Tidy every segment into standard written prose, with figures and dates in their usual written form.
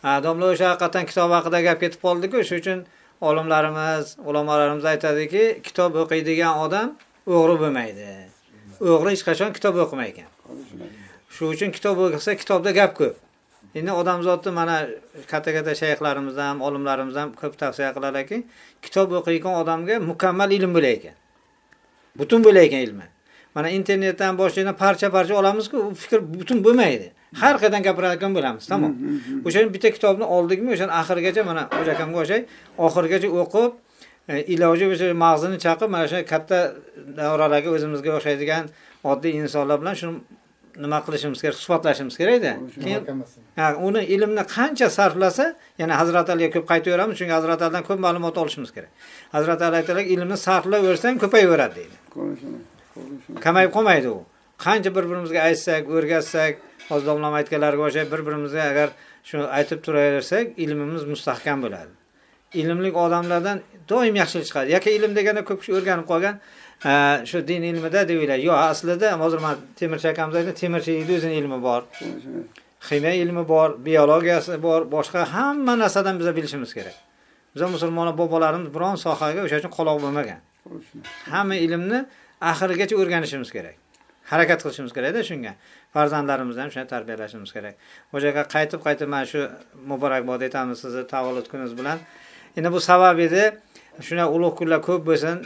Domla o'sha haqiqatan kitob haqida gap ketib qoldi-ku, shuning uchun olimlarimiz, ulamolarimiz aytadiki, kitob o'qiydigan odam o'g'ri bo'lmaydi. O'g'ri hech qachon kitob o'qimaydi ekan. Shuning uchun kitob o'qisa, kitobda gap ko'p. Endi odamzodni mana katta-katta shayxlarimiz ham, olimlarimiz ham ko'p tavsiya qilarki, kitob o'qiydigan odamga mukammal ilm bo'lar ekan. Butun bo'lar ekan ilmi. Mana internetdan boshlaydi, parcha-parcha olamiz-ku, u fikr butun bo'lmaydi. Har qayerdan gapiradigan bo'lamiz, tamom. O'sha bitta kitobni oldikmi, o'shani oxirigacha mana Hoji akamga o'xshay, oxirigacha o'qib, iloji bo'lsa mag'zini chaqib, mana shu katta davralarga o'zimizga o'xshaydigan oddiy insonlar bilan shuni nima qilishimiz kerak, suhbatlashimiz kerakda. Keyin uni ilmni qancha sarflasa, yana Hazrat Aliga ko'p qaytaveramiz, chunki Hazrat Alidan ko'p ma'lumot olishimiz kerak. Hazrat Ali aytadilar, ilmni sarflaversang ko'payaveradi deydi. Kamayib qolmaydi u. Qancha bir-birimizga aytsak, o'rgatsak, hozir domlam aytganlarga o'xshab bir-birimizga agar shuni aytib turaversak, ilmimiz mustahkam bo'ladi. Ilmli odamlardan doim yaxshilik chiqadi. Yoki ilm deganda ko'p kishi o'rganib qolgan, shu din ilmida deb o'ylaydi. Yo'q, aslida hozir mana temirchi akamiz aytdi, temirchilikda o'zining ilmi bor. Ximiya ilmi bor, biologiyasi bor, boshqa hamma narsadan biz bilishimiz kerak. Biz musulmonlar bobolarimiz biron sohaga o'sha uchun qoloq bo'lmagan. Hamma ilmni oxirigacha o'rganishimiz kerak. Harakat qilishimiz kerakda shunga. Farzandlarimizni ham shunday tarbiyalashimiz kerak. Hoji aka, qaytib-qaytib mana shu muborakbod etamiz sizni tavallud kuningiz bilan. Endi bu sabab edi. Shunday ulug' kunlar ko'p bo'lsin.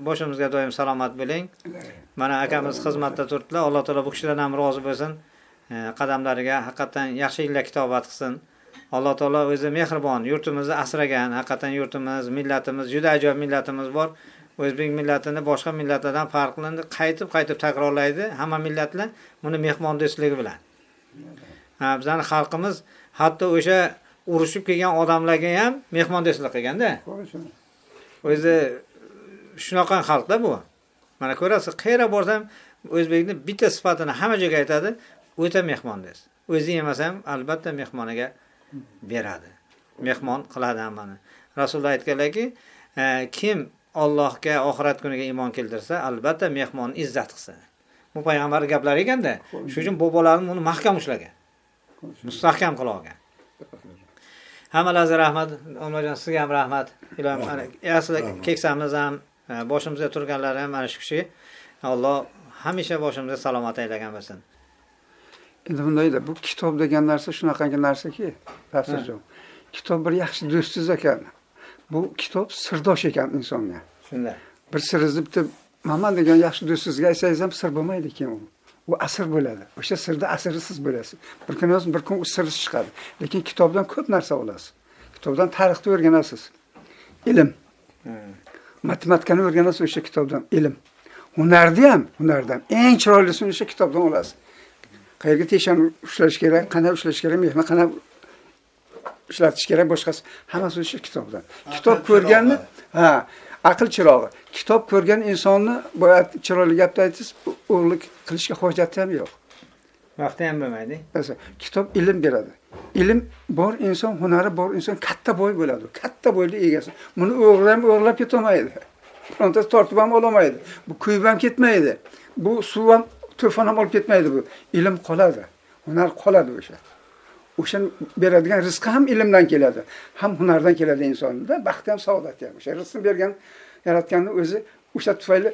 Boshimizga doim salomat bo'ling. Mana akamiz xizmatda turdilar. Alloh taolo bu kishilardan ham rozi bo'lsin. Qadamlariga haqiqatan yaxshi yillar kitobat qilsin. Alloh taolo o'zi mehribon, yurtimizni asragan, haqiqatan yurtimiz, millatimiz, juda ajoyib millatimiz bor. O'zbek millatini boshqa millatlardan farqlanib, qaytib-qaytib takrorlaydi hamma millatlar buni mehmondo'stligi bilan. Bizning xalqimiz hatto o'sha urushib kelgan odamlarga ham mehmondo'stlik qilganda. O'zi shunaqa xalqda bu. Mana ko'rasiz, qayerga borsam o'zbekning bitta sifatini hamma joyga aytadi, o'ta mehmondo'st. O'zi yemasa ham albatta mehmoniga beradi. Mehmon qiladi hammani. Rasululloh aytganlarki, kim Allohga, oxirat kuniga iymon keltirsa, albatta mehmonni izzat qilsin. Bu payg'ambar gaplari ekanda, shuning uchun bobolarimiz uni mahkam ushlagan. Mustahkam qila olgan. Hammalaringizga rahmat, Domlajon sizga ham rahmat. Ilohim, ana aslida keksamiz ham, boshimizda turganlar ham mana shu kishi. Alloh hamisha boshimizga salomat aylagan bo'lsin. Endi bundayda bu kitob degan narsa shunaqangi narsaki, Tafsirjon. Kitob bir yaxshi do'stingiz ekan. Bu kitob sirdosh ekan insonga. Shunday. Bir siringizni bitta Maman degan yaxshi do'stingizga aytsangiz ham sir bo'lmaydi keyin u. U asr bo'ladi. O'sha sirda asri siz bo'lasiz. Bir kun yoz, bir kun u sir chiqadi. Lekin kitobdan ko'p narsa olasiz. Kitobdan tarixni o'rganasiz. Ilm. Matematikani o'rganasiz o'sha kitobdan, ilm. Hunarni ham, hunardan eng chiroylisini o'sha kitobdan olasiz. Qayerga teshani ushlash kerak, qanday ushlash kerak, mehnat qanday ishlatish kerak, boshqasi hammasi o'sha kitobdan. Kitob ko'rganni, ha, aql chirog'i. Kitob ko'rgan insonni boya chiroyli gapda aytdingiz, o'g'irlik qilishga hojati ham yo'q. Vaqti ham bo'lmaydi. Masalan, kitob ilm beradi. Ilm bor inson, hunari bor inson katta boy bo'ladi. Katta boylik egasi. Buni o'g'ri ham o'g'irlab ketolmaydi. Birontasi tortib ham ololmaydi. Bu kuyib ham ketmaydi. Bu suv ham, to'fon ham olib ketmaydi bu. Ilm qoladi. Hunar qoladi o'sha. O'sha beradigan rizqi ham ilmdan keladi, ham hunardan keladi insonda, baxti ham saodati ham. O'sha rizqni bergan yaratganning o'zi o'sha tufayli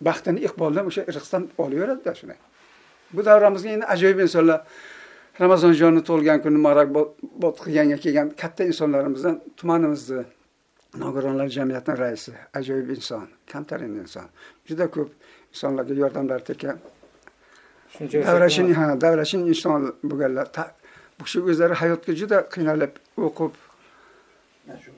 baxtini iqboldan o'sha rizqdan olaveradi-da shuni. Bu davramizga endi ajoyib insonlar Ramazonjonni tug'ilgan kuni muborakbod qilganga kelgan katta insonlarimizdan tumanimizni nogironlar jamiyatining raisi, ajoyib inson, kamtarin inson. Juda ko'p insonlarga yordamlar tekkan. Shuncha Davrashin, ha, davrashin inson bo'lganlar. Bu kishi o'zlari hayotga juda qiynalib, o'qib,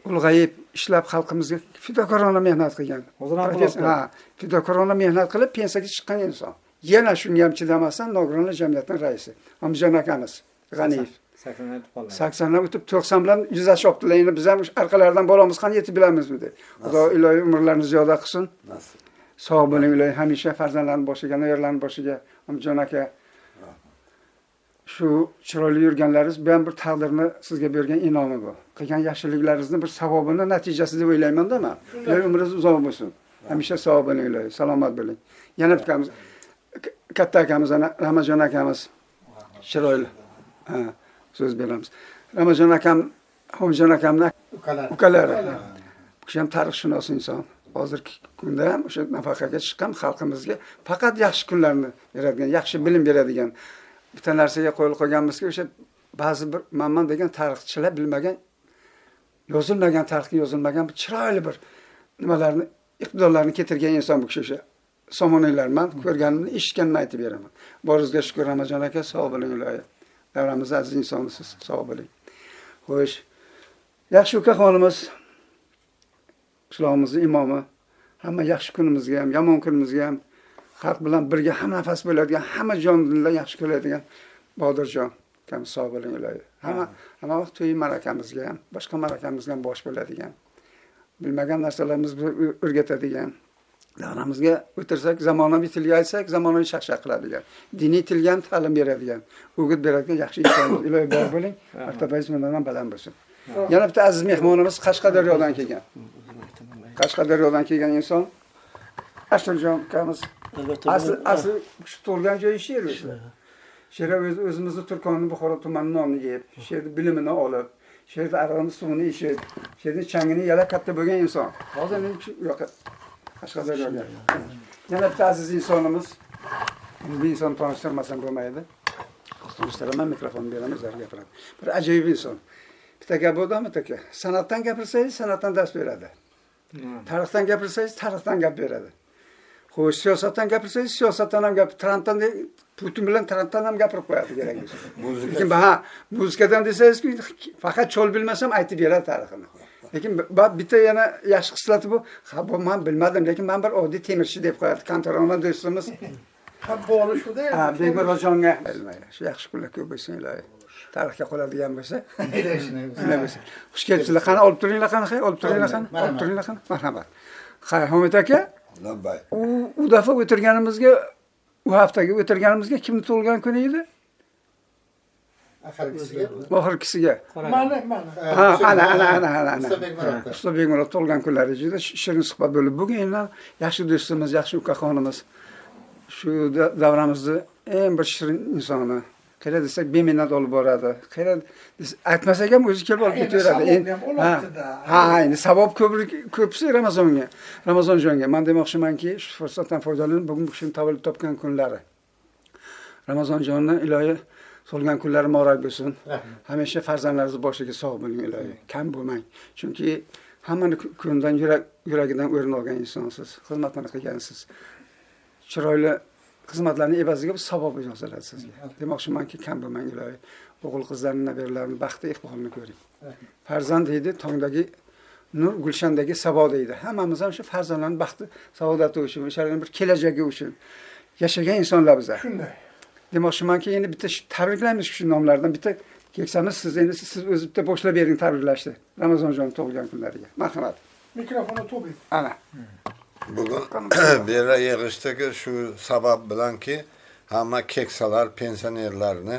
ulg'ayib, ishlab xalqimizga fidokorona mehnat qilgan. Hozir ham Professor, qilyapti. ha, fidokorona mehnat qilib pensiyaga chiqqan inson. Yana shunga ham chidamasdan nogironlar jamiyatining raisi. Amijon akamiz G'aniyev. 80 o'tib qoldi. 80 o'tib 90 bilan yuzlashib olibdilar. Endi biz ham orqalaridan boramiz, qani yetib bilamizmi deb. Xudo ilohiy umrlarini ziyoda qilsin. Nasib. Sog' bo'ling ilohiy, hamisha farzandlarning boshiga, navaralarning boshiga, Amijon aka. Shu chiroyli yurganlaringiz bu ham bir taqdirni sizga bergan inomi bu. Qilgan yaxshiliklaringizni bir savobini natijasi deb o'ylayman-da men. Ilohiy umringiz uzoq bo'lsin. Hamisha sog' bo'ling ilohiy, salomat bo'ling. Yana bittamiz katta akamiz ana Ramazon akamiz chiroyli. Ha, So'z beramiz. Ramazon akam, Homidjon akamni ukalari. Bu kishi ham tarixshunos inson. Hozirgi kunda ham o'sha nafaqaga chiqqan, xalqimizga faqat yaxshi kunlarni beradigan, yaxshi bilim beradigan. Bitta narsaga qo'l qo'yganmizki, o'sha ba'zi bir manman degan tarixchilar bilmagan, yozilmagan, tarixga yozilmagan bir chiroyli bir nimalarni, iqtidorlarni keltirgan inson bu kishi o'sha. Somoniylar, man ko'rganimni, eshitganimni aytib beraman. Boringizga shukur Ramazon aka, sog' bo'ling ilohi. Davramizda aziz insonsiz, sog' bo'ling. Xo'sh. Yaxshi ukaxonimiz, qishlog'imizning imomi, hamma yaxshi kunimizga ham, yomon kunimizga ham xalq bilan birga ham nafas bo'ladigan, hamma jon dildan yaxshi ko'radigan Bodirjon akam, sog' bo'ling ilohi. Hamma vaqt to'y ma'rakamizga ham, boshqa ma'rakamizga ham bosh bo'ladigan, bilmagan narsalarimizni o'rgatadigan, davramizga o'tirsak, zamonaviy tilga aytsak, zamonaviy shaqshaq qiladigan, diniy tilga ham ta'lim beradigan, o'git beradigan yaxshi insonmiz. Ilohi bor bo'ling, martabangiz bundan ham baland bo'lsin. Yana bitta aziz mehmonimiz Qashqadaryodan kelgan. Qashqadaryodan kelgan inson Ashurjon akamiz. Asl shu tug'ilgan joyi shu yer o'zi. Shu yerda o'zimizni Turkonni Buxoro tumanini nonini yeb, shu yerda bilimini olib, shu yerda arig'ini suvini ichib, shu yerda changini yalab katta bo'lgan inson. Hozir endi shu yoqqa Qashqadaryoga. Yana bitta aziz insonimiz. Bu insonni tanishtirmasam bo'lmaydi. Tanishtiraman, mikrofon beraman, o'zlari gapiradi. Bir ajoyib inson. Bitta gap bo'ldimi aka? San'atdan gapirsangiz, san'atdan dars beradi. Tarixdan gapirsangiz, tarixdan gap beradi. Xo'sh, siyosatdan gapirsangiz, siyosatdan ham gap, Trampdan, Putin bilan Trampdan ham gapirib qo'yadi kerak bo'lsa. Lekin ha, muzikadan desangiz, faqat chol bilmasam aytib beradi tarixini. Lekin bitta yana yaxshi xislati bu, ha bu men bilmadim, lekin men bir oddiy temirchi deb qo'yadi. Kantorona do'stimiz. Ha, bori shuda. Ha, Begmurodjonga. Shu yaxshi kunlar ko'p bo'lsin ilohi. Tarixga qoladigan bo'lsa. Shunday bo'lsa. Xush kelibsizlar. Qani olib turinglar, qani, olib turinglar, qani, olib turinglar, qani. Marhamat. Qani Homid aka? Labbay. U dafa o'tirganimizga, u haftaga o'tirganimizga kimni tug'ilgan kuni edi? Oxirgisiga. Oxirgisiga. Mana. Ha, ana. Usta Bekmurod. Usta Bekmurod tug'ilgan kunlari juda shirin suhbat bo'ldi. Bugun endi yaxshi do'stimiz, yaxshi ukaxonimiz, shu davramizni eng bir shirin insoni. Qayerda desak beminnat olib boradi. Qayerda aytmasak ham o'zi kelib olib ketaveradi. Ha, endi savob ko'psi Ramazonga. Ramazonjonga. Men demoqchimanki, shu fursatdan foydalanib bugun bu kishini tavallud topgan kunlari. Ramazonjonni ilohi solgan kunlari muborak bo'lsin. Hamisha farzandlaringiz boshiga sog' bo'ling ilohi. Kam bo'lmang. Chunki hammani kundan yuragidan o'rin olgan insonsiz, xizmatini qilgansiz. Chiroyli xizmatlarning evaziga bu savob yoziladi sizga. Demoqchimanki, kam bo'lmang ilohi. O'g'il qizlarning, nabiralarning baxti, iqbolini ko'ring. Farzand deydi, tongdagi nur, gulshandagi sabo deydi. Hammamiz ham shu farzandlarning baxti, saodati uchun, o'shalarning bir kelajagi uchun yashagan insonlar bizlar. Shunday. Demoqchimanki, endi bitta tabriklaymiz shu nomlardan. Bitta keksamiz, siz endi siz o'zi bitta boshlab bering tabriklashni. Ramazonjon tug'ilgan kunlariga. Marhamat. Mikrofonni to'p et. Ana. Bugun bu yerga yig'ishdik shu sabab bilanki, hamma keksalar, pensionerlarni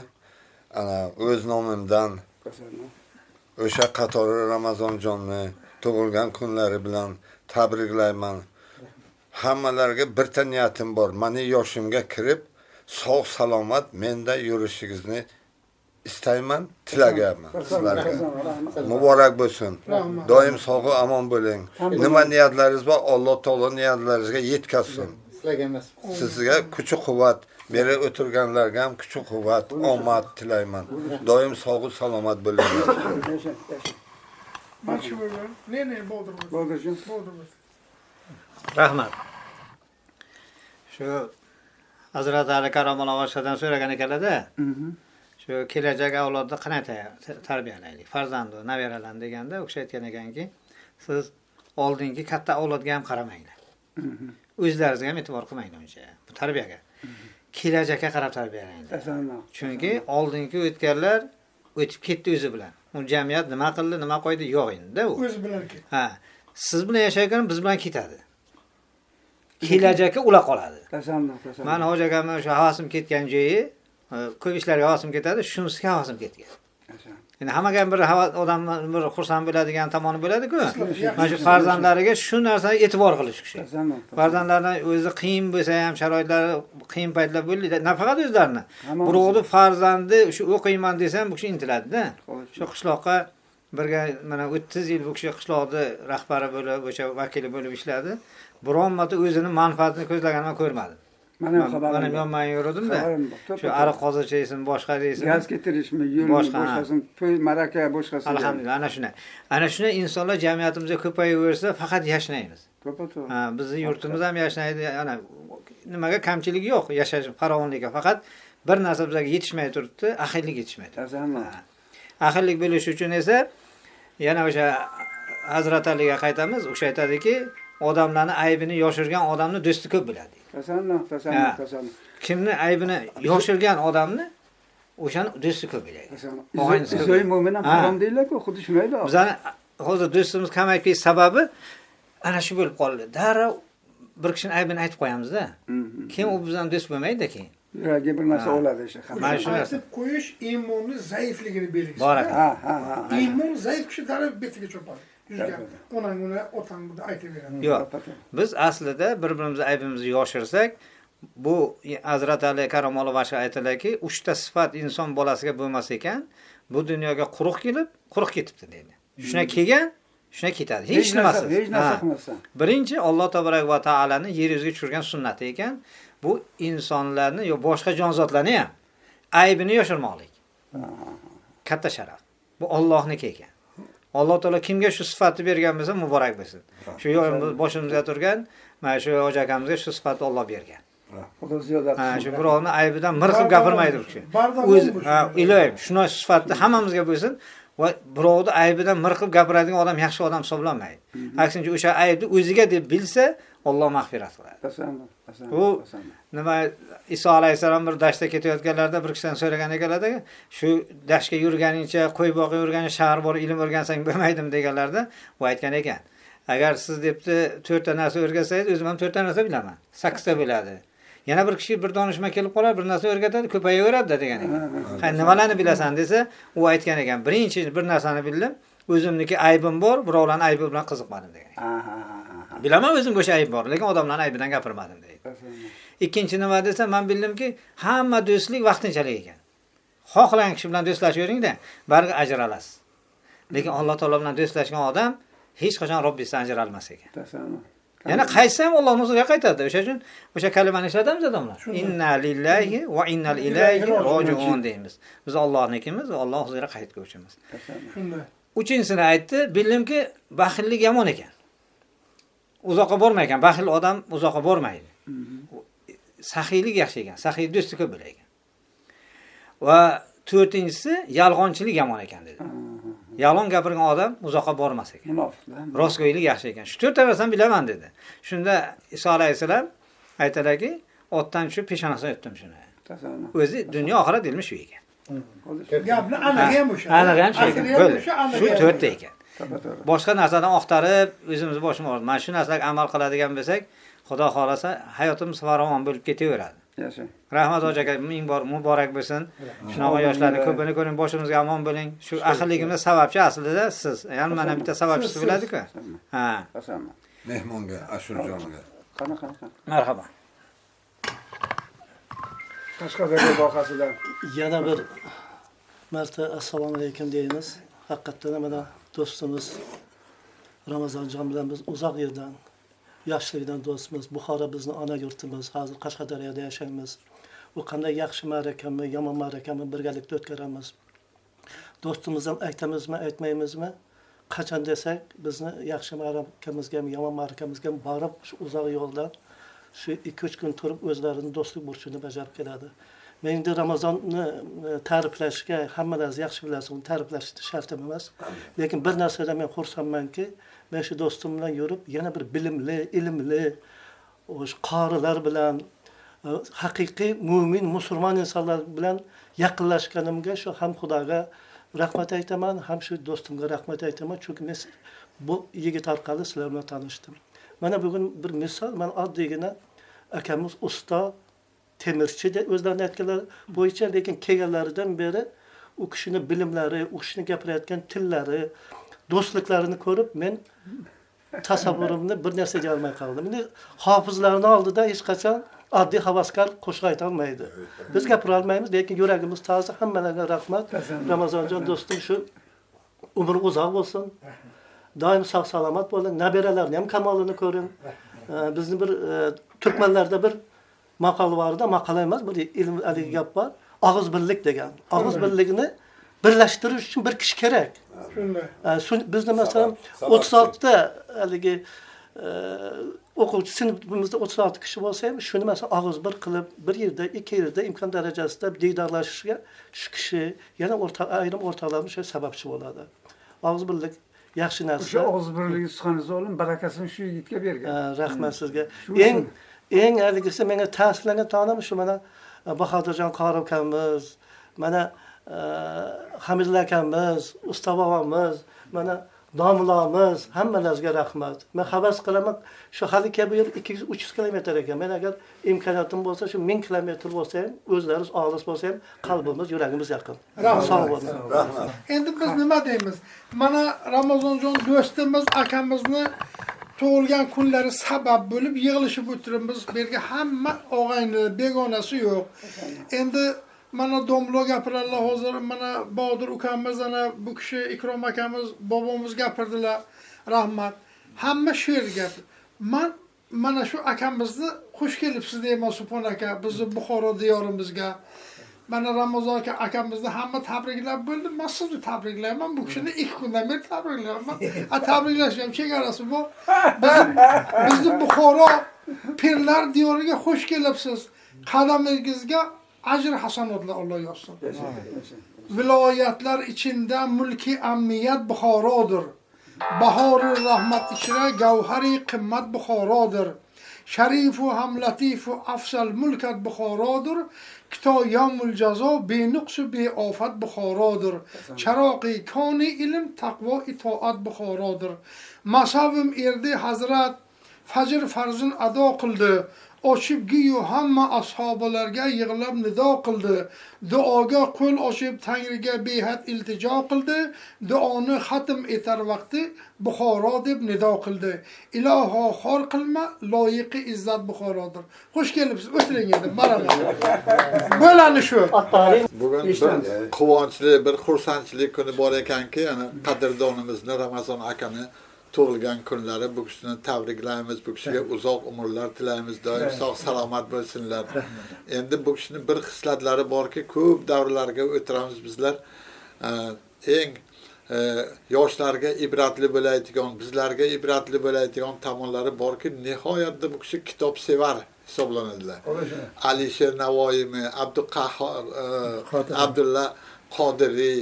ana o'z nomimdan o'sha qatori Ramazonjonni tug'ilgan kunlari bilan tabriklayman. Hammalarga birta niyatim bor. Meni yoshimga kirib, sog' salomat menda yurishingizni istayman, tilaganman sizlarga. Muborak bo'lsin. Doim sog' va omon bo'ling. Nima niyatlaringiz bor, Alloh taolo niyatlaringizga yetkazsin. Sizlarga emas. Sizga kuch-quvvat, beri o'tirganlarga ham kuch-quvvat, omad tilayman. Doim sog' va salomat bo'linglar. Ne Bodir. Bodirjon. Bodir. Rahmat. Shu Hazrat Ali Karamulloh Oshadan so'ragan ekanlar-da. Shu kelajak avlodni qanday tarbiyalaylik, farzandu, nabiralarni deganda u kishi aytgan ekanki, siz oldingi katta avlodga ham qaramanglar. O'zlaringizga ham e'tibor qilmanglar uncha bu tarbiyaga. Kelajakka qarab tarbiyalanglar. Chunki oldingi o'tganlar o'tib ketdi o'zi bilan. U jamiyat nima qildi, nima qo'ydi yo'q endi u. O'zi bilan ketdi. Ha, siz bilan yashayotgan biz bilan ketadi. Kelajakka ular qoladi. Mana hoji akamning o'sha havasim ketgan joyi, ko'p ishlarga havasim ketadi, shunisiga havasim ketgan. Endi hammaga ham bir odam bir xursand bo'ladigan tomoni bo'ladi-ku. Mana shu farzandlariga shu narsaga e'tibor qilish kishi. Farzandlarini o'zi qiyin bo'lsa ham, sharoitlari qiyin paytlar bo'ldi, nafaqat o'zlarini. Birovni farzandi shu o'qiyman desa ham bu kishi intiladi-da. Shu qishloqqa birga mana 30 yil bu kishi qishloqni rahbari bo'lib, o'sha vakili bo'lib ishladi. Biron marta o'zini manfaatini ko'zlaganini men ko'rmadim. Mana xabarim. Mana men yurdim-da. Shu ariq qozircha deysin, boshqa deysin. Gaz ketirishmi, yo'lmi, boshqasini, to'y, ma'raka, boshqasi. Alhamdulillah, ana shunday. Ana shunday insonlar jamiyatimizda ko'payaversa, faqat yashnaymiz. To'ppa-to'g'ri. Ha, bizning yurtimiz ham yashnaydi. Ana nimaga kamchilik yo'q, yashash farovonlikka. Faqat bir narsa bizga yetishmay turibdi, ahillik yetishmay turibdi. Ahillik bo'lish uchun esa yana o'sha Hazrat Aliga qaytamiz. O'sha aytadiki, odamlarni aybini yoshirgan odamni do'sti ko'p bo'ladi. Tasannuh, tasannuh, tasannuh. Kimni aybini yoshirgan odamni o'shani do'sti ko'p bo'ladi. Izoy mo'min ham harom deyiladi-ku, xuddi shunday-da. Bizani hozir do'stimiz kamayib ketish sababi ana shu bo'lib qoldi. Darrov bir kishining aybini aytib qo'yamiz-da. Keyin u bizdan do'st bo'lmaydi keyin. Yuragiga bir narsa oladi o'sha. Mana shu narsa. Aytib qo'yish iymonning zaifligini belgisi. Baraka. Ha. Iymon zaif kishi darrov betiga chopadi. Yuzga onang uni, otang buni aytaveradi. Yo'q. Biz aslida bir-birimizni aybimizni yoshirsak, bu Hazrat Ali Karamolov boshqa aytiladiki, 3 ta sifat inson bolasiga bo'lmas ekan, bu dunyoga quruq kelib, quruq ketibdi deydi. Shuna kelgan, shuna ketadi. Hech nimasi. Hech narsa qilmasdan. Birinchi Alloh taborak va taolani yer yuziga tushirgan sunnati ekan, bu insonlarni yo boshqa jonzotlarni ham aybini yoshirmoqlik. Katta sharaf. Bu Allohniki ekan. Alloh taolo kimga shu sifatni bergan bo'lsa, muborak bo'lsin. Shu boshimizga turgan mana shu hoji akamizga shu sifatni Alloh bergan. Xudo ziyodat qilsin. Shu birovni aybidan mirqib gapirmaydi u kishi. O'zi iloyim, shunday sifatni hammamizga bo'lsin va birovni aybidan mirqib gapiradigan odam yaxshi odam hisoblanmaydi. Aksincha o'sha aybni o'ziga deb bilsa, Alloh mag'firat qiladi. Bu nima Iso alayhissalom bir dashtda ketayotganlarida bir kishidan so'ragan ekanlarda, shu dashtga yurganingcha, qo'y boqib yurgan shahar bor, ilm o'rgansang bo'lmaydimi deganlarda, u aytgan ekan. Agar siz debdi 4 ta narsa o'rgansangiz, o'zim ham 4 ta narsa bilaman. 8 ta bo'ladi. Yana bir kishi bir donishma kelib qolar, bir narsa o'rgatadi, ko'payaveradi degan ekan. Ha, nimalarni bilasan desa, u aytgan ekan, birinchi bir narsani bildim, o'zimniki aybim bor, birovlarning aybi bilan qiziqmadim degan ekan. Bilaman o'zimga o'sha ayb bor, lekin odamlarning aybidan gapirmadim deydi. Ikkinchi nima desa, men bildimki, hamma do'stlik vaqtinchalik ekan. Xohlagan kishi bilan do'stlashaveringda, baribir ajralasiz. Lekin Alloh taolo bilan do'stlashgan odam hech qachon Robbisidan ajralmas ekan. Yana qaytsa ham Allohning huzuriga qaytadi. O'sha uchun o'sha kalimani ishlatamiz odamlar. Inna lillahi va inna ilayhi rojiun deymiz. Biz Allohnikimiz va Alloh huzuriga qaytguvchimiz. Uchinchisini aytdi, bildimki, baxillik yomon ekan. Uzoqqa bormay ekan, baxil odam uzoqqa bormaydi. Saxiylik yaxshi ekan, saxiy do'sti ko'p bo'lar ekan. Va to'rtinchisi, yolg'onchilik yomon ekan dedi. Yolg'on gapirgan odam uzoqqa bormas ekan. Rostgo'ylik yaxshi ekan. Shu to'rtta narsani bilaman dedi. Shunda Iso alayhissalom aytadiki, otdan tushib peshonasidan o'pdim shuni. O'zi dunyo oxirat ilmi shu ekan. Gapni anig'i ham o'sha. Anig'i ham shu ekan. Shu to'rtta ekan. Boshqa narsadan oqtarib o'zimizni boshimiz og'ritadi. Mana shu narsalarga amal qiladigan bo'lsak, Xudo xolasa hayotimiz farovon bo'lib ketaveradi. Rahmat hoji aka, ming bor muborak bo'lsin. Shunaqa yoshlarni ko'pini ko'ring, boshimizga omon bo'ling. Shu ahilligimizda sababchi aslida siz. Ya'ni mana bitta sababchisi bo'ladi-ku. Ha. Mehmonga, Ashurjonga. Qanaqa? Marhabo. Qashqadaryo vohasidan yana bir marta assalomu alaykum deymiz. Haqiqatdan mana do'stimiz Ramazonjon bilan biz uzoq yerdan, yoshlikdan do'stmiz. Buxoro bizni ona yurtimiz. Hozir Qashqadaryoda yashaymiz. U qanday yaxshi ma'rakami, yomon ma'rakami birgalikda o'tkazamiz. Do'stimizdan aytamizmi, aytmaymizmi? Qachon desak, bizni yaxshi ma'rakamizga ham, yomon ma'rakamizga ham borib, shu uzoq yo'ldan shu 2-3 kun turib o'zlarining do'stlik burchini bajarib keladi. Men endi Ramazonni ta'riflashga hammalaringiz yaxshi bilasiz, uni ta'riflash shartim emas. Lekin bir narsadan men xursandmanki, men shu do'stim bilan yurib, yana bir bilimli, ilmli, o'sha qorilar bilan, haqiqiy mo'min, musulmon insonlar bilan yaqinlashganimga shu ham Xudoga rahmat aytaman, ham shu do'stimga rahmat aytaman, chunki men bu yigit orqali sizlar bilan tanishdim. Mana bugun bir misol, men oddiygina akamiz usta temirchi deb o'zlarini aytganlar bo'yicha, lekin kelganlaridan beri U kishini bilimlari, u kishini gapirayotgan tillari, do'stliklarini ko'rib men tasavvurimni bir narsa deya olmay qoldim. Endi hofizlarning oldida hech qachon oddiy havaskor qo'shiq ayta olmaydi. Biz gapira olmaymiz, lekin yuragimiz toza. Hammalarga rahmat. Ramazonjon do'stim, shu umri uzoq bo'lsin. Doim sog' salomat bo'ling. Nabiralarni ham kamolini ko'ring. Bizni bir turkmanlarda bir maqol bor-da, maqol emas, bir ilm haligi gap bor. Og'iz birlik degan. Og'iz birligini birlashtirish uchun bir kishi kerak. Shunday. Bizni masalan 36 ta haligi o'quvchi sinfimizda 36 kishi bo'lsa ham, shuni masalan og'iz bir qilib, bir yerda, ikki yerda imkon darajasida diydorlashishga shu kishi yana ayrim o'rtoqlarimiz shu sababchi bo'ladi. Og'iz birlik yaxshi narsa. O'sha og'iz birligi suxaningizni olim barakasini shu yigitga bergan. Rahmat sizga. Eng haligisi menga ta'sirlangan tonim shu mana Bahodirjon Qori akamiz, mana Hamidullo akamiz, usta bobomiz, mana domlamiz, hammalaringizga rahmat. Men havas qilaman, shu hali bu yer 200-300 kilometr ekan. Men agar imkoniyatim bo'lsa, shu 1000 kilometr bo'lsa ham, o'zlaringiz olis bo'lsa ham, qalbimiz, yuragimiz yaqin. Sog' bo'ling. Rahmat. Endi biz nima deymiz? Mana Ramazonjon do'stimiz, akamizni tug'ilgan kunlari sabab bo'lib yig'ilishib o'tiribmiz. Bu yerga hamma og'ayni, begonasi yo'q. Endi mana domlo gapiradilar hozir, mana Bodir ukamiz, ana bu kishi Ikrom akamiz, bobomiz gapirdilar. Rahmat. Hamma shu yerga gapirdi. Man mana shu akamizni xush kelibsiz deyman Supon aka, bizni Buxoro diyorimizga. Mana Ramazon aka akamizni hamma tabriklab bo'ldi. Men sizni tabriklayman. Bu kishini 2 kundan beri tabriklayman. Tabriklash ham chegarasi bor. Bizni Buxoro pirlar diyoriga xush kelibsiz. Qadamingizga ajr hasanotlar Alloh yozsin. Viloyatlar içinde mulki amniyat Buxorodir. Bahori rahmat ichra gavhari qimmat Buxorodir. Sharifu ham latifu afzal mulkat Buxorodir. Kito yomul jazo benuqsu beofat Buxorodir. Charoqi koni ilm taqvo itoat Buxorodir. Masavim erdi hazrat fajr farzin ado qildi. Ochib giyu hamma ashobalarga yig'lab nido qildi. Duoga qo'l ochib Tangriga behad iltijo qildi. Duoni xatm etar vaqti Buxoro deb nido qildi. Iloho xor qilma, loyiqi izzat Buxorodir. Xush kelibsiz, o'tiring endi, marhamat. Bo'lani shu. Bugun bir quvonchli, bir xursandchilik kuni bor ekanki, ana qadrdonimizni Ramazon akani tug'ilgan kunlari, bu kishini tabriklaymiz, bu kishiga uzoq umrlar tilaymiz, doim sog' salomat bo'lsinlar. Endi bu kishini bir xislatlari borki, ko'p davrlarga o'tiramiz bizlar. Eng yoshlarga ibratli bo'ladigan, bizlarga ibratli bo'ladigan tomonlari borki, nihoyatda bu kishi kitob sevar hisoblanadilar. Alisher Navoiymi, Abduqahhor, Abdulla Qodiriy,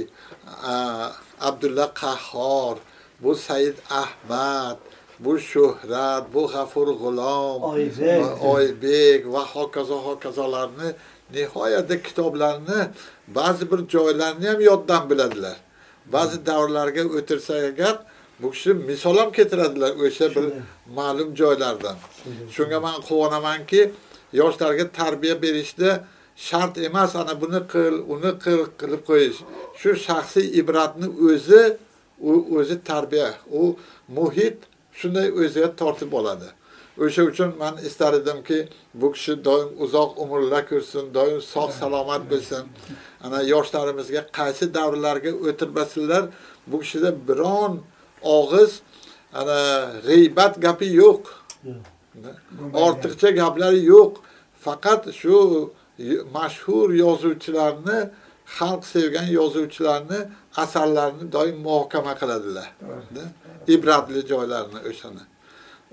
Abdulla Qahhor, bu Said Ahmad, bu Shuhrat, bu G'afur G'ulom, Oybek va hokazo hokazolarni nihoyatda kitoblarni ba'zi bir joylarni ham yoddan biladilar. Ba'zi davrlarga o'tirsak agar bu kishi misol ham keltiradilar o'sha bir ma'lum joylardan. Shunga men quvonamanki, yoshlarga tarbiya berishda shart emas ana buni qil, uni qil qilib qo'yish. Shu shaxsiy ibratni o'zi u o'zi tarbiya, u muhit shunday o'ziga tortib oladi. O'sha uchun men istar edimki, bu kishi doim uzoq umrlar ko'rsin, doim sog' salomat bo'lsin. Ana yoshlarimizga qaysi davrlarga o'tirmasinlar, bu kishida biron og'iz ana g'iybat gapi yo'q. Ortiqcha gaplari yo'q. Faqat shu mashhur yozuvchilarni, xalq sevgan yozuvchilarni asarlarini doim muhokama qiladilar. Ibratli joylarini o'shani.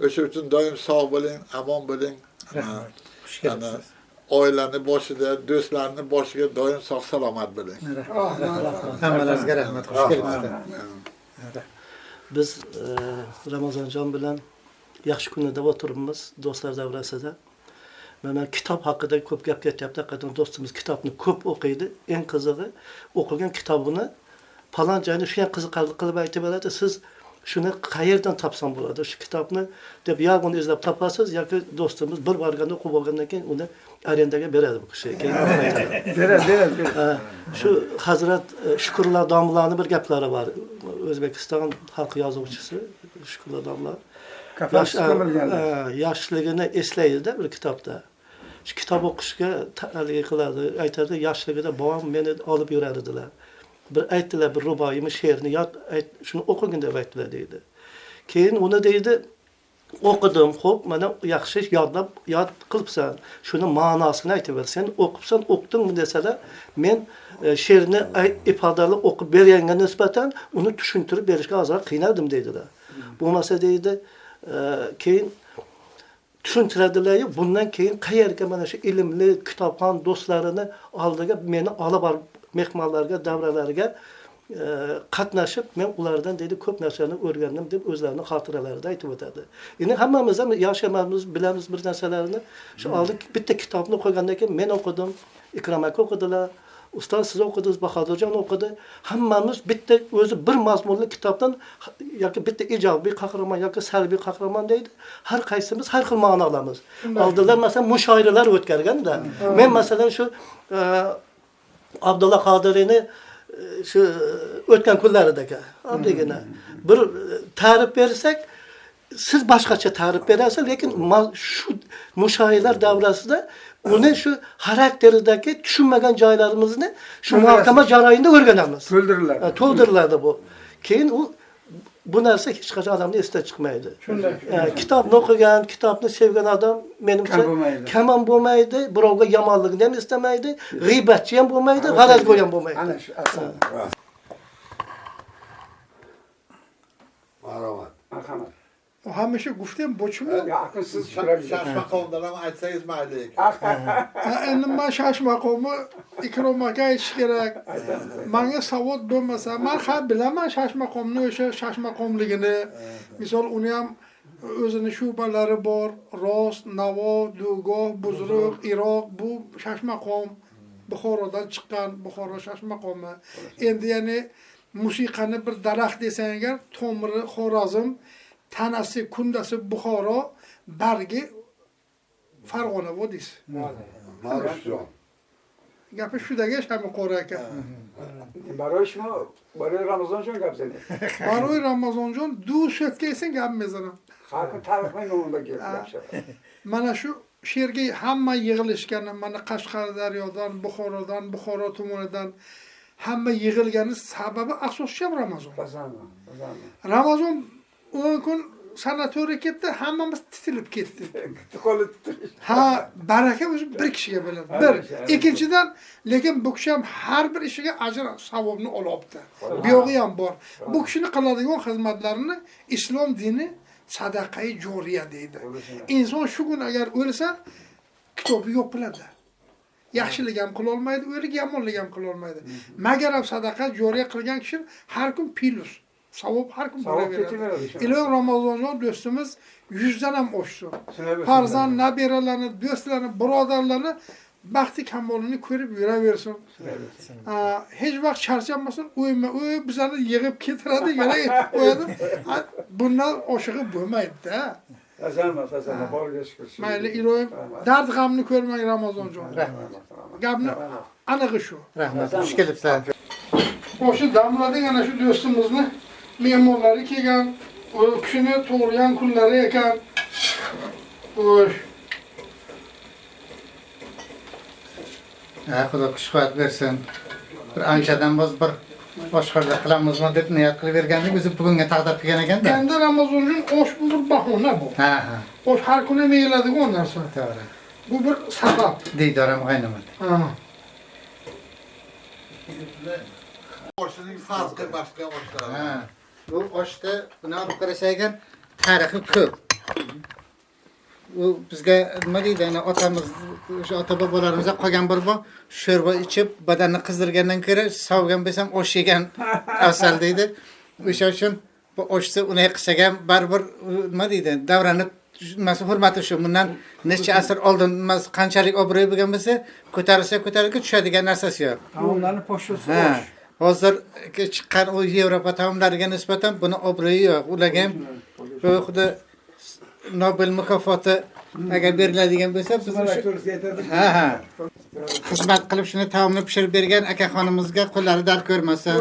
O'sha uchun doim sog' bo'ling, amon bo'ling. Rahmat. Xush kelibsiz. Oilani boshida, do'stlarni boshiga doim sog' salomat bo'ling. Hammalaringizga rahmat. Xush kelibsizlar. Biz Ramazonjon bilan yaxshi kunlarda o'tiribmiz, do'stlar davrasida. Mana kitob haqida ko'p gap ketyapti. Haqiqatan do'stimiz kitobni ko'p o'qiydi. Eng qizig'i, o'qigan kitobini falon joyni shu ham qiziqarli qilib aytib beradi. Siz Shuni qayerdan topsam bo'ladi shu kitobni deb yo uni izlab topasiz yoki do'stimiz bir borganda o'qib olgandan keyin uni arendaga beradi bu kishi. Keyin Beradi. Shu Hazrat Shukrullo domlani bir gaplari bor. O'zbekiston xalq yozuvchisi Shukrullo domla yoshligini eslaydi-da bir kitobda. Shu kitob o'qishga haligi qiladi, aytadi, yoshligida bobom meni olib yurar edilar. Bir aytdilar, bir ruboiymi she'rni yod, shuni o'qigin deb aytdilar deydi. Keyin uni deydi, o'qidim, xo'p, mana yaxshi yodlab, yod qilibsan. Shuni ma'nosini aytib ber. Sen o'qibsan, o'qidingmi desalar, men she'rni ifodali o'qib berganga nisbatan uni tushuntirib berishga ozroq qiynaldim deydilar. Bo'lmasa deydi, keyin tushuntiradilar-yu, bundan keyin qayerga mana shu ilmli kitobxon do'stlarini oldiga meni olib borib mehmonlarga, davralarga qatnashib, men ulardan deydi ko'p narsani o'rgandim deb o'zlarining xotiralarida aytib o'tadi. Endi hammamiz ham yosh emasmiz, bilamiz bir narsalarni. Shu oldin bitta kitobni qo'ygandan keyin men o'qidim, Ikrom aka o'qidilar, ustoz siz o'qidingiz, Bahodirjon o'qidi. Hammamiz bitta o'zi bir mazmunli kitobdan yoki bitta ijobiy qahramon yoki salbiy qahramon deydi. Har qaysimiz har xil ma'no olamiz. Oldinlar masalan mushoiralar o'tkazganda, men masalan shu Abdulla Qodiriyni shu o'tgan kunlaridagi oddiygina bir ta'rif bersak, siz boshqacha ta'rif berasiz, lekin shu mushoiralar davrasida uni shu xarakteridagi tushunmagan joylarimizni shu muhokama jarayonida o'rganamiz. To'ldiriladi. To'ldiriladi bu. Keyin u bu narsa hech qachon odamni esidan chiqmaydi. Shunday. Kitobni o'qigan, kitobni sevgan odam menimcha kam ham bo'lmaydi, birovga yomonligini ham istamaydi, g'iybatchi ham bo'lmaydi, g'arazgo'y ham bo'lmaydi. Ana shu asl. Marhamat. Marhamat. Hamisha guftem bo'chmi? Aql siz Shashmaqomdan ham aytsangiz mayli ekan. Endi man shashmaqomni Ikrom aka aytish kerak. Manga savod bo'lmasa, man ha bilaman shashmaqomni o'sha shashmaqomligini. Misol uni ham o'zini shu'balari bor, Rost, Navo, Dugoh, Buzruq, Iroq, bu shashmaqom Buxorodan chiqqan, Buxoro shashmaqomi. Endi ya'ni musiqani bir daraxt desang agar, tomiri Xorazm, tanasi, kundasi Buxoro, bargi Farg'ona vodiysi. Ma'rufjon. Gapi shudaga Shamiqori aka. Baroi shuma, baroi Ramazonjon gap zani. Baroi Ramazonjon du so'tga esa gap mezanim. Xalqni tarixini unda gap. Mana shu she'rga hamma yig'ilishgani, mana Qashqadaryodan, Buxorodan, Buxoro tumanidan hamma yig'ilgani sababi asoschi ham Ramazon. Ramazon 10 kun sanatoriya ketdi, hammamiz titilib ketdik. Ha, baraka o'zi bir kishiga bo'ladi. Bir. Ikkinchidan, lekin bu kishi ham har bir ishiga ajr savobni olyapti. Buyog'i ham bor. Bu kishini qiladigan xizmatlarini islom dini sadaqai joriya deydi. Inson shu kun agar o'lsa, kitobi yopiladi. Yaxshilik ham qila olmaydi, o'lik yomonlik ham qila olmaydi. Magar ham sadaqa joriya qilgan kishi har kun plus savob har kun bo'laveradi. Iloyim Ramazonjon do'stimiz 100 dan ham oshsin. Farzand, nabiralarni, do'stlarni, birodarlarni baxti kamolini ko'rib yuraversin. Hech vaqt charchamasin, o'yma, o'y bizlarni yig'ib keltiradi, yana aytib qo'yadi. Bundan oshig'i bo'lmaydi-da. Hasanma, hasanma, borga shukur. Mayli, iloyim dard g'amni ko'rmang Ramazonjon. Rahmat. Gapni anig'i shu. Rahmat, xush kelibsan. O'sha damladik ana shu do'stimizni mehmonlari kelgan, u kishini tug'ilgan kunlari ekan. Xo'sh. Ha, Xudo kuch-quvvat bersin. Bir anchadan boz bir boshqalar qilamizmi deb niyat qilib bergandik, o'zi bugunga taqdir qilgan ekanda. Endi Ramazonjon osh bu bir bahona bu. Ha, ha. Osh har kuni ham yeyiladigan narsa. To'g'ri. Bu bir sabab. Diydor ham g'aynimat. Ha. Oshining farqi boshqa oshlar. Ha. Bu oshda buni olib qarasak ekan, tarixi ko'p. U bizga nima deydi, ana otamiz, o'sha ota-bobolarimizdan qolgan bir bu sho'rva ichib badanni qizdirgandan ko'ra sovgan bo'lsam osh yegan afzal deydi. O'sha uchun bu oshni unday qilsak ham baribir nima deydi, davranib nimasi hurmati shu. Bundan necha asr oldin nimasi qanchalik obro'y bo'lgan bo'lsa, ko'tarilsa ko'tarilib tushadigan narsasi yo'q. Taomlarni poshshasi Ha. osh. Hozir chiqqan u Yevropa taomlariga nisbatan buni obro'yi yo'q. Ularga ham xuddi Nobel mukofoti agar beriladigan bo'lsa, biz ha ha xizmat qilib shuni taomni pishirib bergan akaxonimizga qo'llari dard ko'rmasin.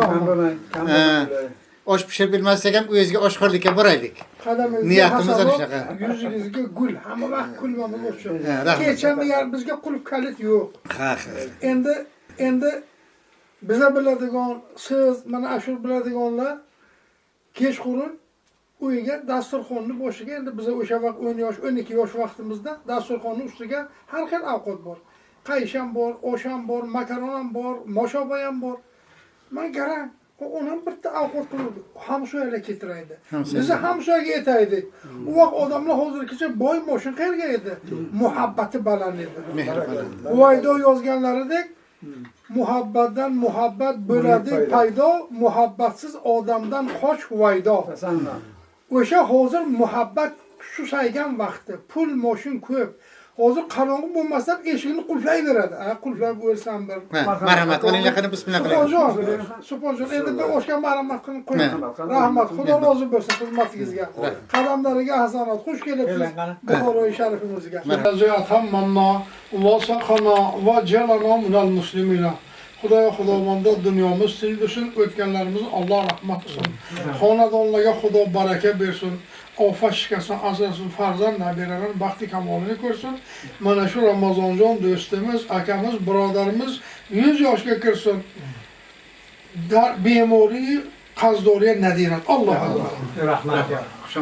Osh pishirib bilmasak ham o'ziga oshxo'rlikka boraylik. Niyatimiz ana shunaqa. Yuzingizga gul, hamma vaqt kulmamiz o'xshab. Kecha bizga qulf kalit yo'q. Ha ha. Endi biza biladigan, siz mana ashur biladiganlar kechqurun uyga dasturxonni boshiga, endi biza o'sha vaqt 10 yosh, 12 yosh vaqtimizda dasturxonning ustiga har xil ovqat bor. Qayish ham bor, osh ham bor, makaron ham bor, moshoba ham bor. Man garang, onam bitta ovqat qiluvdi. Hamsoyalar keltiraydi. Bizni hamsoyaga aytaydik. U vaqt odamlar hozirgicha boy moshin qayerga edi? Muhabbati baland edi. Uvaydo yozganlaridek, muhabbatdan muhabbat bo'ladi paydo, muhabbatsiz odamdan qoch huvaydo. O'sha hozir muhabbat susaygan vaqti, pul moshin ko'p. Hozir qorong'i bo'lmasa eshikni qulflayveradi. Ha, qulflab o'lsam bir. Marhamat qilinglar, qani bismillah qiling. Sultonjon, endi bir oshga marhamat qilib qo'ying. Rahmat, Xudo rozi bo'lsin xizmatingizga. Qadamlariga hasanat. Xush kelibsiz Buxoro sharifimizga. Atammanna va saqana va jalana minal muslimina. Xudoyo Xudovonda dunyomiz tinch bo'lsin, o'tganlarimizni Alloh rahmat qilsin. Xonadonlarga Xudo baraka bersin. Ofat shikastdan asrasin, farzand nabiralar baxti kamolini ko'rsin. Mana shu Ramazonjon do'stimiz, akamiz, birodarimiz 100 yoshga kirsin. Dar bemori qazdoriya nadirat. Alloh Alloh. Rahmat. Xush